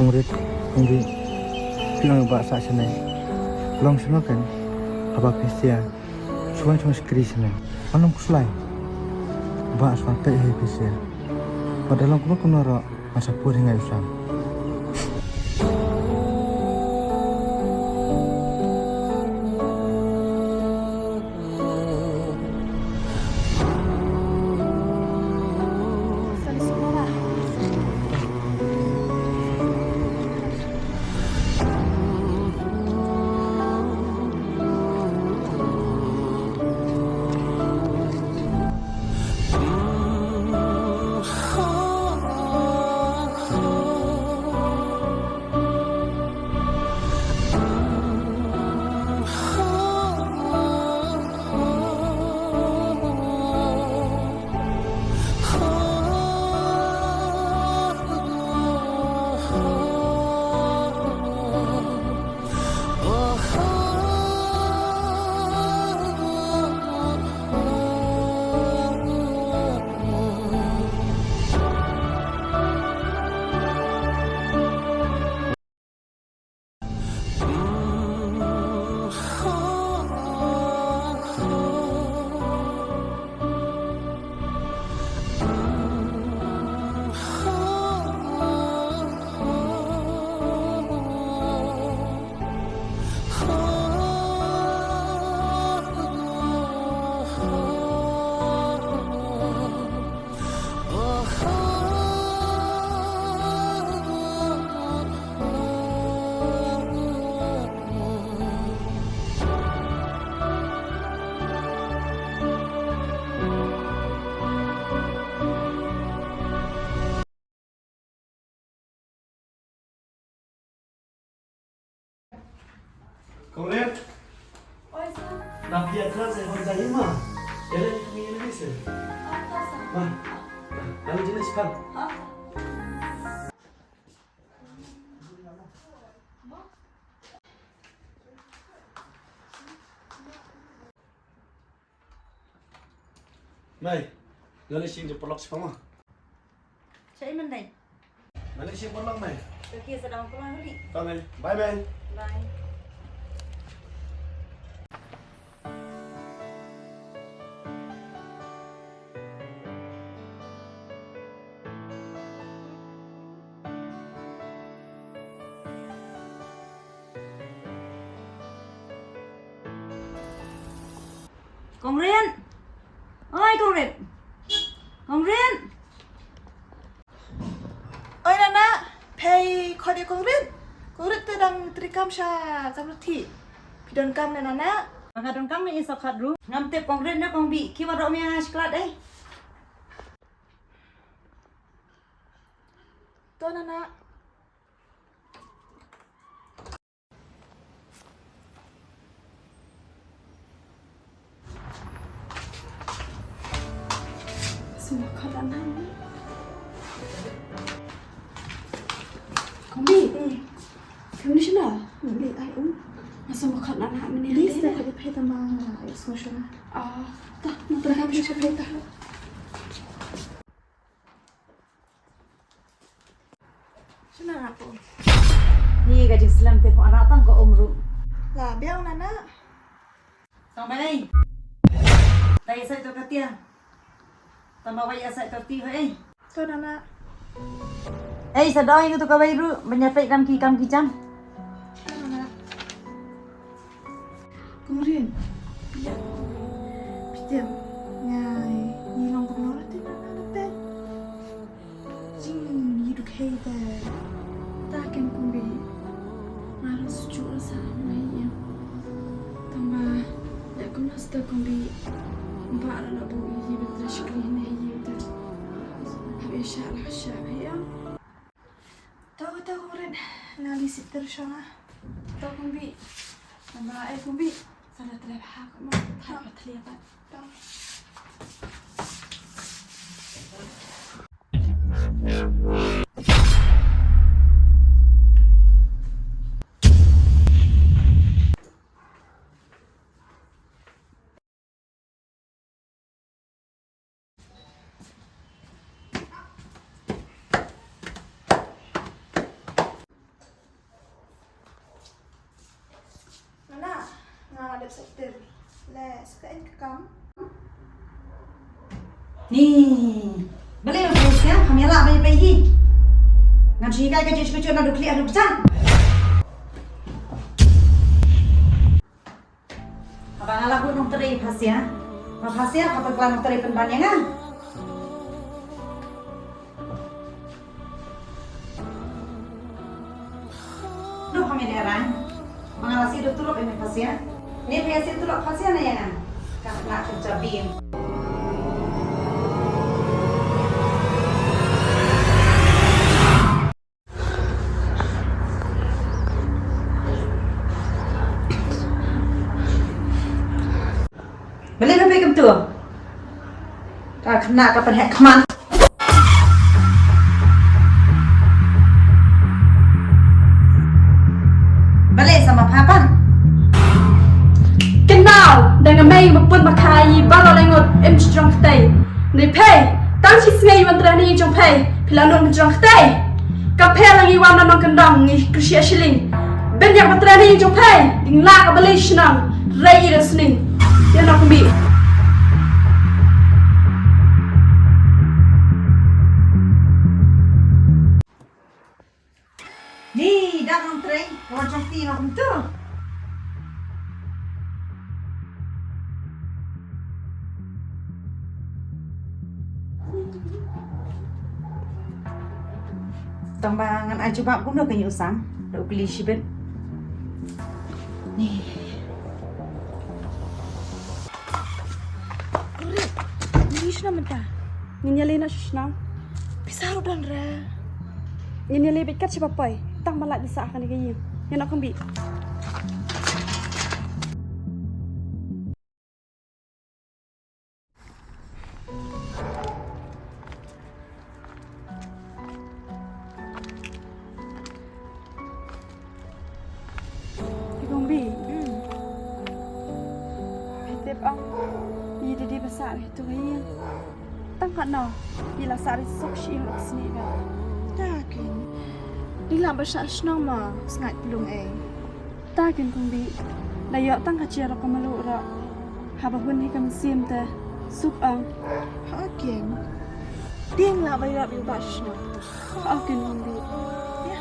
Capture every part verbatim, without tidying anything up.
Kong Rit, Kong Rit. Phi ong ba sa shane. Long shano kan. Haba phi sia. Shuan shong skri shane. Anong kuslai. Ba shuan pei he phi sia. Ba da long kuno kuno ro. Masa pur hingai usang. Kong Rit. Oi, sir. Dang pia klas eh, hon jai ma. Ele ni kami ni sir. Apa, sir? Ma. Lalu jenis kan. Apa? Mei, nga leit shim jingpyrlok shaphang ma. Shaei mynta? Nga leit shim pyrlok mei. Ka khie sa dang pyrlok huli. Tang mei. Bye mei. Bye. Kong Rit. Oi, Kong Rit. Kong Rit. Oi, Nana. Phi khot ïa Kong Rit. Kong Rit te dang trei kam sha kamra thik. Phi don kam ne, Nana? Nga don kam ne, i sa khat ruh. Ngam tip Kong Rit ne Kong Bih. Ki waroh mih ïa nga sha klad eh. To, Nana. Semua khat na. Kong Bih. Hmm. Kong Bih, shano? Bih ai um. Nga semua khat na mynne. Bih, sida khat ïa phi tang ba nga ïa sngewsih. Ah, ta, na ta ka phi sha phi ta. Shano nga pun. Ni ka jingslem te pun anak tang ka um ruh. La biang Nana. Tang ba ei. Dei sa to ka tiang. Tang ba wei sa to ti ho ei. To Nana. Ei sa doi to ka wei ruh, ban ïa peit kam ki kam ki jam. To Nana. Kong Rit, phi ïa, phi tip, nga, ngi long kumno ruh te na na pet. Jing ngi duk hei te. Ta ken Kong Bih. Nga ruh shu ju rasa mai ïa. Tang ba, ïa kumno shuh Kong Bih. Ba la la bu ïa bit shkri ne ïa te. Hab ïa sha la sha ïa. To, to, Kong Rit. Nga leit sih ter sha nga. To, Kong Bih. Namar eh, Kong Bih. Sa la tleh bha ka mo. Thait ba tleh ba. To. Ni, balei ba phi ïa siang, pham ïa lah ba ïa phi hi. Ngam shu hikai ka jingshukor na dukli adu kechan. Haba nga la buh nongtrei phasia, ma phasia ka pynplan nongtrei pynban ïa nga. Duh, kami dei rang. Ma nga la siew duh tulop ïa me phasia. Ne phi ïa siew tulop phasia na ïa nga. Ka khynnah kham jabieng. Balei phi pei kumtu? Ka khynnah ka pynheh khmat. Balei sa ma pha pat? Kynmaw, dang nga mei ma pun ma kha ïa baroh lai ngut, im shu jrong kti. Ni phi, tang shi sngi wan trei na ïing jong phi, phi la nud jrong kti. Ka phi la ngi wan na nongkyndong ngi kyrshah shilling. Ban ïa ba trei na ïing jong phi, ding la ka balei shnong, rei ïa sning. Ïa na kumbi. Ni, dang nongtrei, ka wan jong ti nga kumtu. Tang ba ngan ai jubab kumno ka ïoh sang, da u kli shibit. Ni. Ore, ni shna mynta. Ngin ïa leh na shu shnong. Pisa ruh don re. Ngin ïa leh beit kat shi ba poi. Tang ba lait da sah kane ka ïing. Ïa na kumbi. Hi Bongbi. Hmm. Phi tip ong, ïa dei dei ba sah ri tu ka ïing. Tang katno ïa la sah ri suk shi ïing lok sni ba. Ta kin. Dei la ba sah shnong ma sngat plung ei. Ta kin Bongbi. Da ïoh tang ka jia ro ka malu ro. Haba hun hi ka mynsiem te suk ong. Ha kin. Ding la ba ïoh ri ba shnong. Ha kin Bongbi. Ya.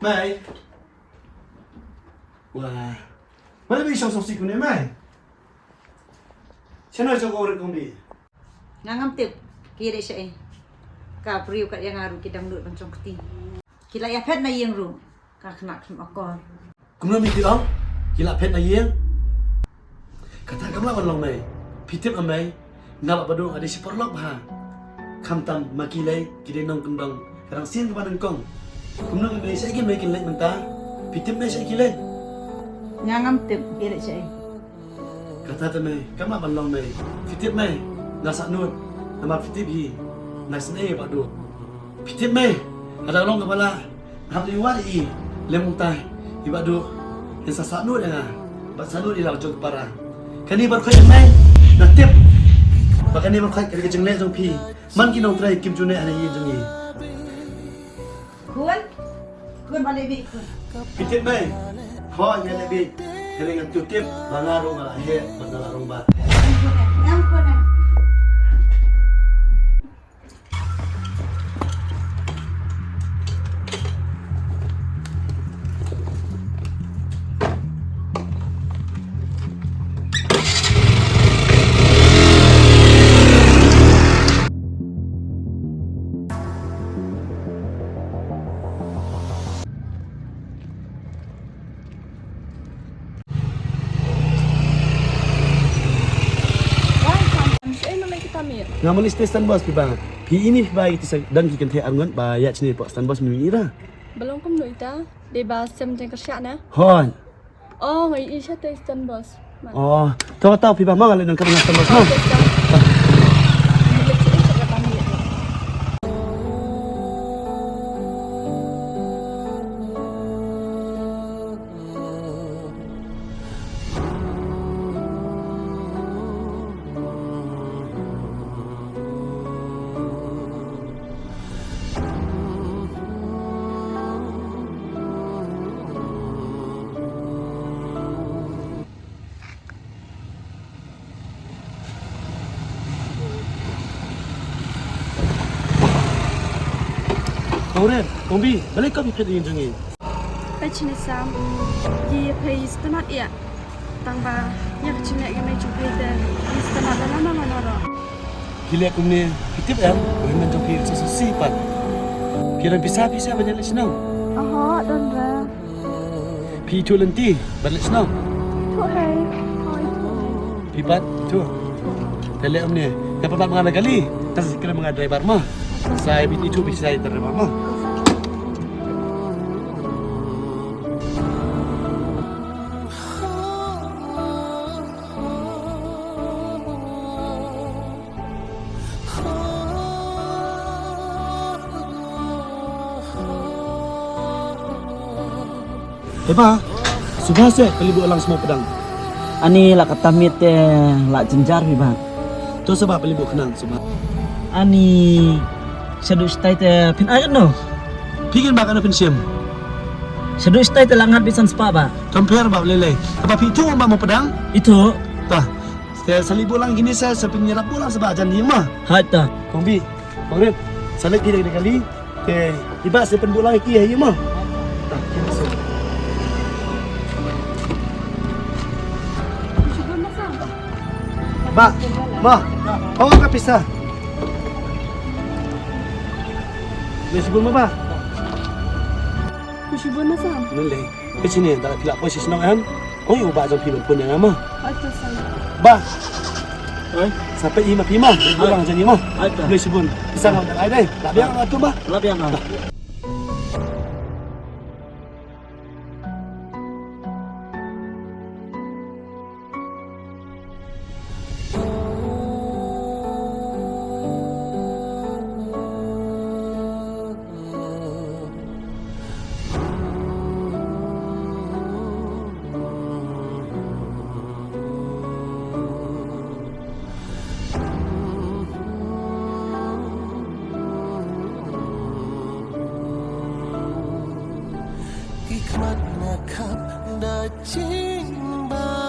Mei. Wah. Mei, mei shong shong sik ne mei. Shano shong ko re kong bi. Nga ngam tip ki ïa dei shaei. Ka briew kat ïa nga ruh ki dang lut ban shong kti. Ki la ïa phet na ïing ruh. Ka khynnah khlem akor. Kumno mi ki ong? Ki la phet na ïing. Kata kam lah ban long mei. Phi tip mei. Nga ba ba dong ade shi paralok bha. Khamtam ma ki lei ki dei nongkyndong. Ka dang sien kaba nyngkong. Kumno mei shaei ki mei ki leit mynta. Phi tip mei shaei ki leit. Nga ngam tip ki leit shaei. Kata te mei, kam lah ban long mei. Phi tip mei, nga sah nud. Namar phi tip hi, nga sngewbha ïa i Bah Duh. Phi tip mei, lada long kaba lah, nga hap ïa i Wah i, lem mynta i Bah Duh. Yn sa sah nud ïa nga, bad sah nud ïa la ka jong ka para. Kane baroh khoit mei, nga tip. Ba kane baroh khoit ka dei ka jingleh jong phi. Man ki nongtrei kim ju neh ha ïing jong ngi. Khun, khun, ba leh beit khun. Phi tip mei. Hooid, nga leh beit. Hynrei ngan ju tip ba nga ruh nga la heh bad nga la rung bad. Em khun, em, em khun, em. Wai, Sam, shaei ma lei kita miet? Nga mali station bus phi ba. Phi ini phi ba iti sa dang ki kynthei arngut ba ïa chini pok stand bus mi ira. Ba long kumno ita? Dei ba sem jeng kyrshah na? Hooid. Oh, nga ïohi shatei stand bus. Oh, to to phi ba ma nga leit nang ka stand bus ma. Kong Ren, Kong Bi, balei ka phi phet ïing jong ngi? Peit shane Sam, ngi ïa phi sngewtynnat ïa. Tang ba ïa ka jingeh ka mei jong phi te ngi sngewtynnat da lano lano ruh. Phi leh kumne, phi tip em, u hynmen jong phi u sngewsih pat. Phi don pisa pisa ban ïaleit shnong? Oho, don re. Phi ithuh lynti ban leit shnong? Ithuh hei. Phi pat ithuh? Te leh kumne, ïa pynbna ma nga na kali. Te sa kren ma nga driver mo. Sa ïa phi ithuh phi sa ïa driver mo. Eba, suba se peli buh lang sma pedang. Ani la kata miet te la jynjar hi ba. To suba peli buh khnang suba. Ani shaduh shatai te phin ai katno? Phi kin ba katno phin shim? Shaduh shatai te la ngat bad san spah ba. Compare ba lei lei. Eba phi ithuh ba mo pedang? Ithuh. Ta. Te sa leit buh lang kine sa, sa pynïarap buh lang sa ba jan ïing ma. Hait ta. Kong Bi, Kong Rit, sa leit phi da kali. Te i Bah sa pynbuh lang ïa ki ha ïing ma. Ta, kine sa. Bah, ma, hawa ka pisa. Leit shibun ma Bah. Leit shibun ma Sam. Leit. Te shini da phi lah poi sha shnong em. Oi, u bah jong phi ban pun ïa nga ma. Oi, to Sam. Bah. Oi. Sa peit ïa ma phi ma. Oi. Buh lang jan ïa ma. Oi, to. Leit shibun. Pisa nga ai dei. Lah biang nga tu ma. Lah biang nga. Ki khmat nga khap da jingbam.